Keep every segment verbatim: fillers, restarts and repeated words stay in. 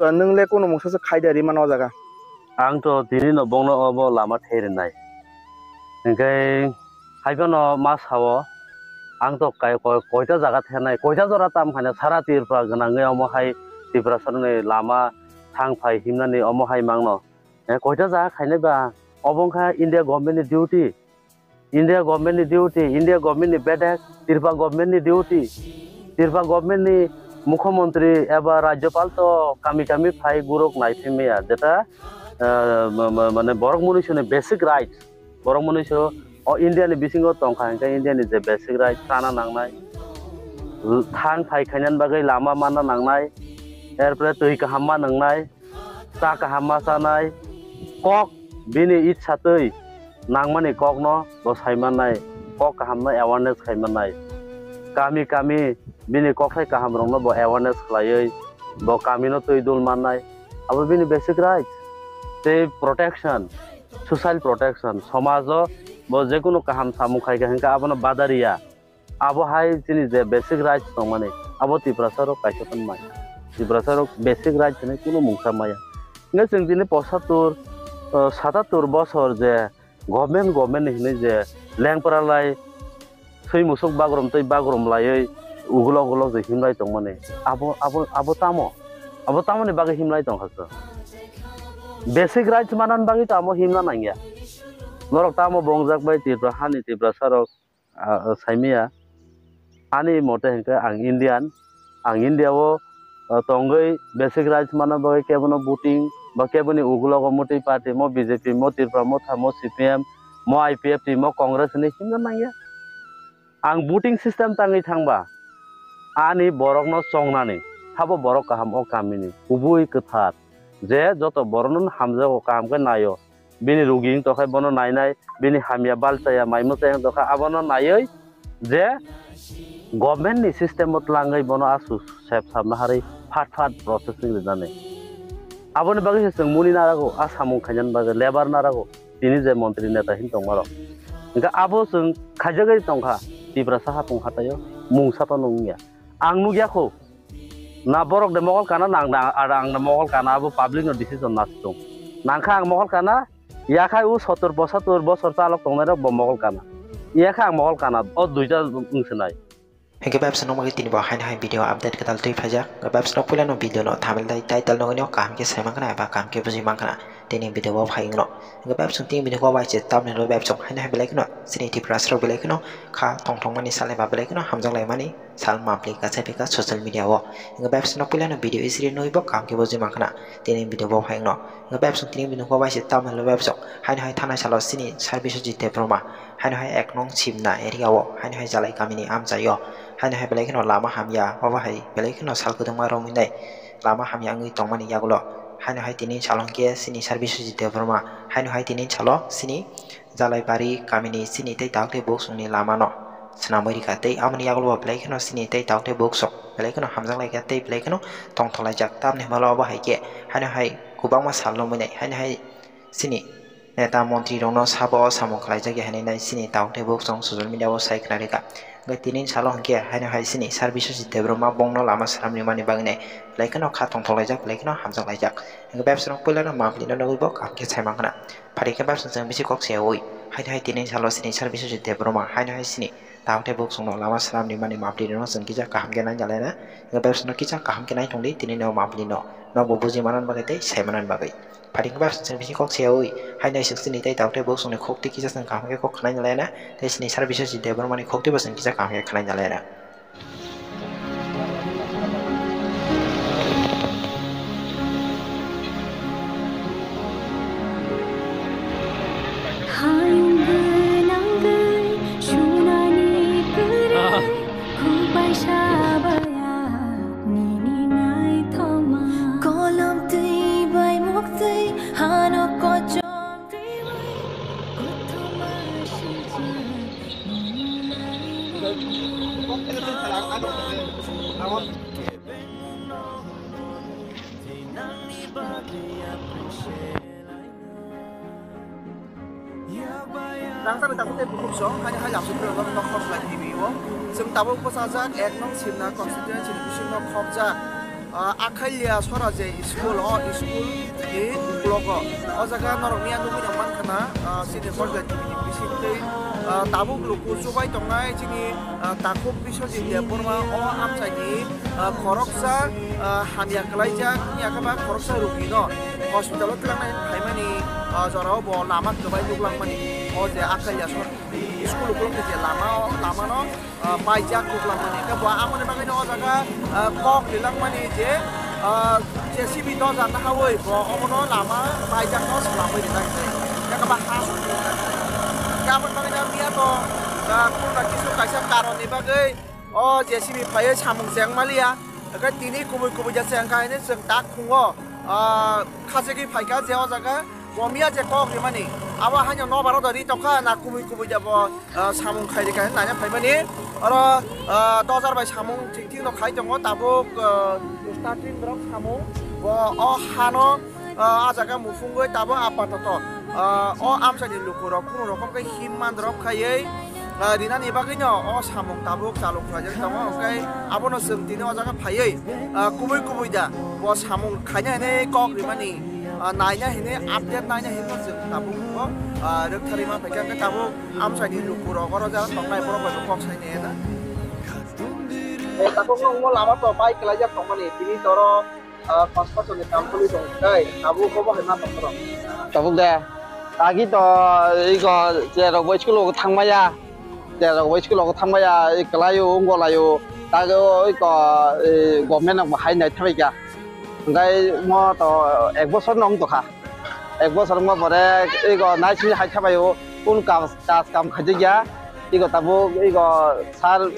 Nwng le kunu mungsa se khai de ri mano o jaga? Ang to tini no bongno obo lama therwnai. Hinkhe hai phano ma sao, ang to kai-, koi-, koita jaga thernai, koita jora tam khaina sara Tripura gwnangwi omo hai Tiprasarokni lama thang phai himnani omo hai mangno. Eh, koita jaga khainai ba? Obo wngkha India government ni duty. India government ni duty, India government ni bedek, Tripura government ni duty. Tripura government ni mukhyamantri eba rajyapal to kami kami phai gurok naithimya, jeta, eh, ma-, ma-, mane borok munuisuni basic rights, borok munuisu o India ni bisingo tongkha, hinkhe India ni je basic rights chana nangnai, thang phai khainani bagwi lama manna nangnai, erpore twi kaham ma nangnai, cha kaham ma chanai, kok bini itsa twi nangmani kokno bo sai mannai, kok kahamno awareness khai mannai. Kami kami bini kokthaih kahamrokno bo awareness khlaiwi bo kamino twi dul mannai. Abo bini basic rights tei protection, social protection, somajo bo jekunu kaham samung khai kha hinkhe abono badariya. Abo hai chini je basic rights tongmani, abo Tiprasarok kaisa phano maya. Tiprasarok basic rights hinwi kunu mungsa maya. Hinkhe chwng tini posatur, uh, satatur bosor je government, government ni hinwi je lengpra lai swi musuk bagrum tei bagrum laiwi ugulok ugulok je himlai tongmani, abo, abo, abo tamo? Abo tamoni bagwi himlai tongkha chwng? Basic rights manani bagwi to amo himna nangya. Norok tamo bongjak bai Tripura hani Tiprasarok, ah, ah, saimaya. Ani mote hinkhe ang Indian, ang India o, ah, tongwi basic rights manna bagwi kebono voting ba keboni ugulogo motwi party, mo B J P, mo Tripura Motha, mo C P M, mo I P F T, mo Congress hinwi himna nangya. Ang voting system tangwi thangba, ani borokno chongnani, sabo borok kaham o kamini, kubui kwthar, je joto borokno hamjago, kaham khe naio. Bini rugi wng tongkha bono nainai, bini hamya balchaya mai mwchai wng tongkha abono naiwi je government ni system o tlangwi bono aswk sep sabna harwi phat phat processing rinani. Aboni bagwi se chwng muni narago, a samung khainani bagwi labour narago, tini je montri neta hin tongmarok. Hinkhe abo chwng khaijagwi tongkha Tiprasa hapung hataio, mungsa phano wngya. Ang nukya kho, na borok de mokol kana, nang, nang, ang de mokol kana, abo public no decision na situng. Nangkha ang mokol kana, yakhai o sottor posatur bosor chalok tongnai rok bo mokol kana. Yakha ang mokol kana, o duita wngsinai. Hingke bebsa nokmagi tini bo haino hai video update kwtal twi phaijak. Hingke bebsa nok puila no video no thumbnail tai title nogwi no kaham khe sai mankha na eba kaham khe bujui mankha na. Tini video bo phai wngno. Hingke bebsa tini video ko bai se thumbnail bo bebsa haino hai belai kheno chini Tiprasa rok belai kheno kha thong thong mani salai ba belai kheno hamjak lai mani sal mapli kacha pika social media o. Hingke bebsa nok puila no video isri nugwi bo kaham khe bujui mankha na. Tini video bo phai wngno. Hingke bebsa tini video ko bai se thumbnail bo bebsa haino hai thanai salo chini Sir Biswajit Debbarma. Haino hai ek nong Simna area o, haino hai Jalai kamini amchai o, haino hai belai kheno lama hamya, obo hai belai kheno sal kwdwngma romwi nai lama hamya wngwi tongmani yagulo. Haino hai tini salo hwnkhe chini Sir Biswajit Debbarma, haino hai tini salo chini Jalaibari kamini chini tei tabuk tei buksongni lamano swnamwi rikha tei aboni yagulo belai kheno chini tei tabuk tei buksong belai kheno hamjak laikha tei belai kheno tongthok laijak. Tamni hwnba obo hai khe haino hai kwbangma sal romwi nai, haino hai chini neta montri rokno sabo o samung khlaijak ya hinwi nai chini tabuk tei buksong social media o sai khna rikha. Hwnkhe tini salo hwnkhe haino hai chini Sir Biswajit Debbarma bongno lama swnam rimani bagwi nai belai kheno kha tongthok laijak, belai kheno hamjak laijak. Hwnkhe bebsa rok puila no mapli no nugwi bo kaham khe sai mankha na. Phari khe bebsa chwng bisi kok se oi. Haino hai tini salo chini Sir Biswajit Debbarma haino hai chini tabuk tei buksongno lama swnam rimani mapli rokno chwng kisa kaham khe nai jalai na. Hwnkhe bebsa no kisa kaham khe nai thong di tini no mapli no. Nokbo buji manani bagwi tei sai manani bagwi. Pharing khe bebsa chwng bisi kok se oi, haino hai chwng chini tei tabuk tei buksongni khok twi kisa chwng kaham khe kok khwnai nalai na, tei chini Sir Biswajit Debbarmani khok twi bo chwng kisa kaham khe khwnai nalai na. Hayung gwnangwi sunani kwrwi, khuk bai sa bai ang nini naithokma. Kolom twi bai muktwi hano kochom twiwi, kothoma swijak nini naithokma. Rangchakni tabuk tei bukhuk song, haini hai lamsok phirok nok khorslai T V o. Chwng tabuk bwchajak ek nong Simna constituency ni bisingo khopjak. Ah, Akhalia Sora je school, o school ni uklogo. O jaga norok miya nugwi rok mankha na, ah, sini Borjai T V ni bisingtwi, ah, tabuk luku chubai tongnai chini, ah, takhuk Biswajit Debbarma o amchaini, ah, khoroksa, ah, hamya kwlaijak, wngya khe ba khoroksa rugino hospital o twlangnai phaimani, ah, jorao bo lama kwbai nuklangmani. O je Akhalia Sora school uklokni je lama, o lamano ah, paijak kwplangmani. Khe bo amoni bagwino o jaga, ah, kok rilangmani je, ah, J C B dojar nahawi bo omono lama paijakno swlamwi rijak se. Khe ba ha. Khe amoni bagwino miya to, ah, kunu na kisu kaisa karonni bagwi o J C B phaiwi samung chengmaliya. Khe tini kubui kubui ja chengkha hinwi chwng tak khungo, ah, khachigwi phaikha je o jaga. Bo miya je kok rimani, abo haino nokbar o ri tongkha na kubui kubui de bo, ah, samung khai rikha hinwi naina phaimani. Oro, ah, dojar bai samung thik thik no khai tongo tabuk, ah, starting borok samung bo o hano, ah, ah jaga muphungwi tabuk apatoto, ah, o amchaini lukurok kunu rokom khe him mandrok khaiwi, ah, rinani bagwino o samung tabuk chalok khlaijak tongo, hwnkhe abono chwng tini o jaga phaiwi, ah, kubui kubui da bo samung khaina hinwi kok rimani, ah, naina hinwi update naina hinwi chwng tabuk bo, ah, rwktharwi ma phaikha, hwnkhe tabuk amchaini lukurok oro jara tongnai borok bai bo kok sainai da. Eh, tabuk no lama to bai kwlaijak tongmani tini toro, ah, construction ni kam choli tong khe tabuk bo bo hai ma tong toro. Tabuk de. Agi to iko cherok bo school o thangmaya. Cherok bo school o thangmaya, i kwlaio, wngwlaio. Tago iko, i government rok bo hai nai thabai kha. Hwnkhe mo to ek bosor no wng tokha. Ek bosor wngma pore iko nai simi hai thabaio. Kun kam, kaj kam khaijak ya. Iko tabuk iko sir,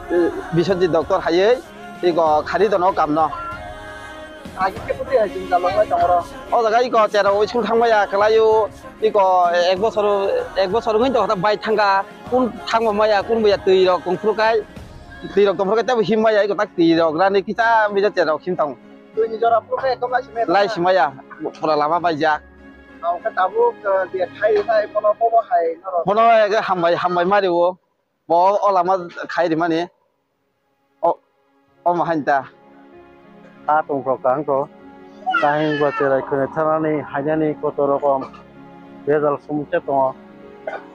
i, Biswajit doctor haiwi iko khari dono kam no. Agi khe bwtwi hai chwng jalok lai tongoro. O jaga iko cherok school thangmaya kwlaio, iko ek bosor, ek bosor wngwi tongkha bai thangkha, kun thangbo maya, kun boya twi rok tongphuru kai, twi rok tongphuru kai teibo him maya, iko tak twi rok rani kisa mija cherok him tong. Twi ni jora phuru kai ekdom lai simaya. Lai simaya, pura lama baijak. Ang khe tabuk, eh, je khai rinai bono bobo hai norok. Bono ege hambai, hambai mario. Bo o lama khai rimani. O, omo hain ta. A tongthok kang to. Kahing bo cherai khwne thanani hainani koto rokom bejal sumukhe tongo.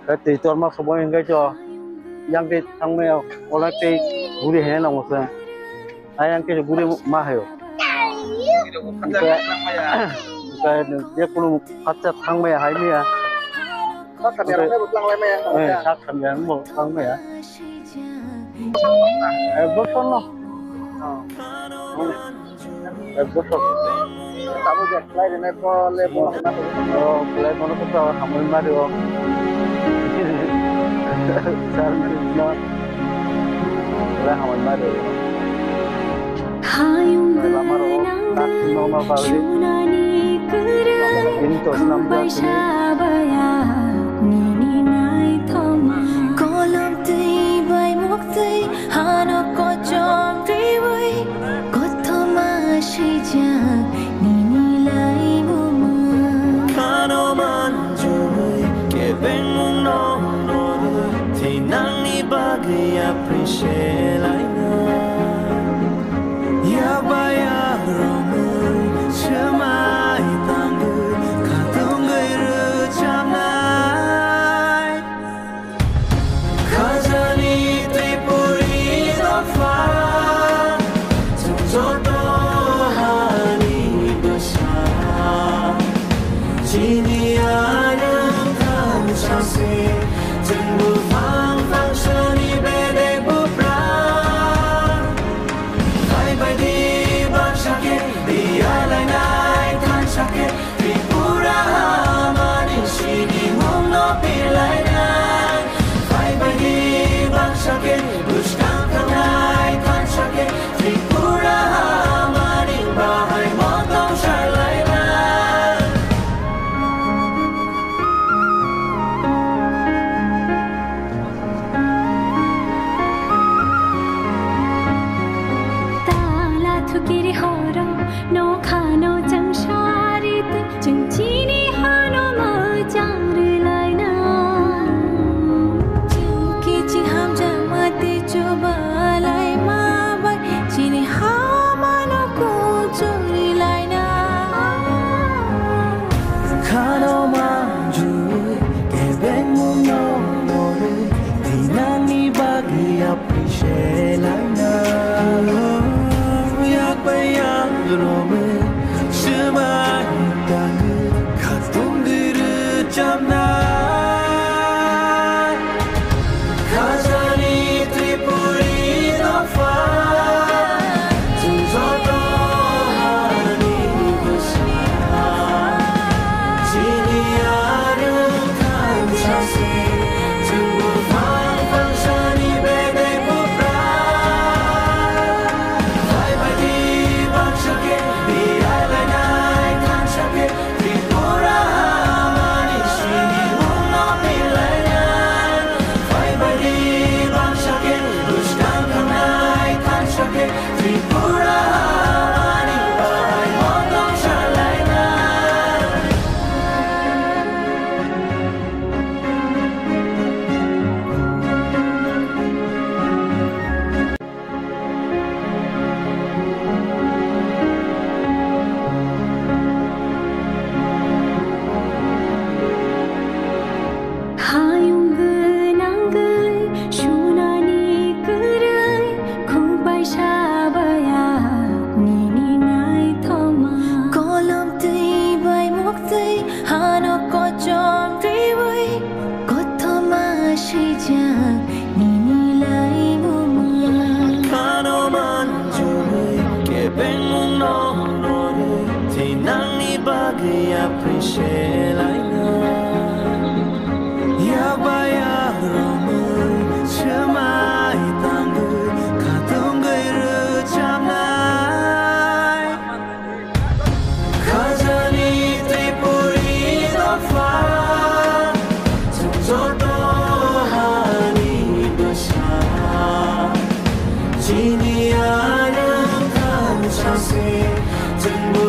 Tei twi torma subui hwnkhe to yang tei thangmaya onek tei guri hene nongo chwng. Ayang khe guri ma hayo. Hwnkhe, hwnkhe je kunu phatsa thangmaya hai maya. Sak hamya rok bo tlang lai maya. Eh, sak hamya rok bo tlang maya. Ek bosor no. Ek bosor. Tamo je khlai rwnai pho le bono khna. Oh, khlai bono khna hamwi mari o. Sir, no. Khlai hamwi mari o. Hayung gwnang gwnang chunani kwrwi khungbai sabaya nini naithok. Kolom twi bai muktwi hano kochom twiwi kothoma swijak nini laibuma. Khano manjui kebengmung no norwi thinangni bagwi appreciate laina. Yakba yakromwi swmai tangwi khatungwi rwchapnai. Khajani Tripuri dopha, chwng joto hani bwsa. Chini anwng thansa se, chwng buphang phangsani bedek buphang. Phaibai di baksa khe, biyar lainai thansa khe, Tripura hamani sinimung no pil lainai. Phaibai di baksa khe, bwskang thangnai thansa khe, Tripura hamani bahai motong sarlaina. Tala thukiri horo, nokha no chang sari twi, chwng chini hano mwchang rwlaina. Chwng kiching hamjakma tei chuba laima bai, chini hamano Gaya prishelaina. Yakba yakromwi swmai tangwi khatungwi rwchapnai. Khajani Tripuri dopha, chwng joto hani bwsa. Chini arwng thansa se, chwngbo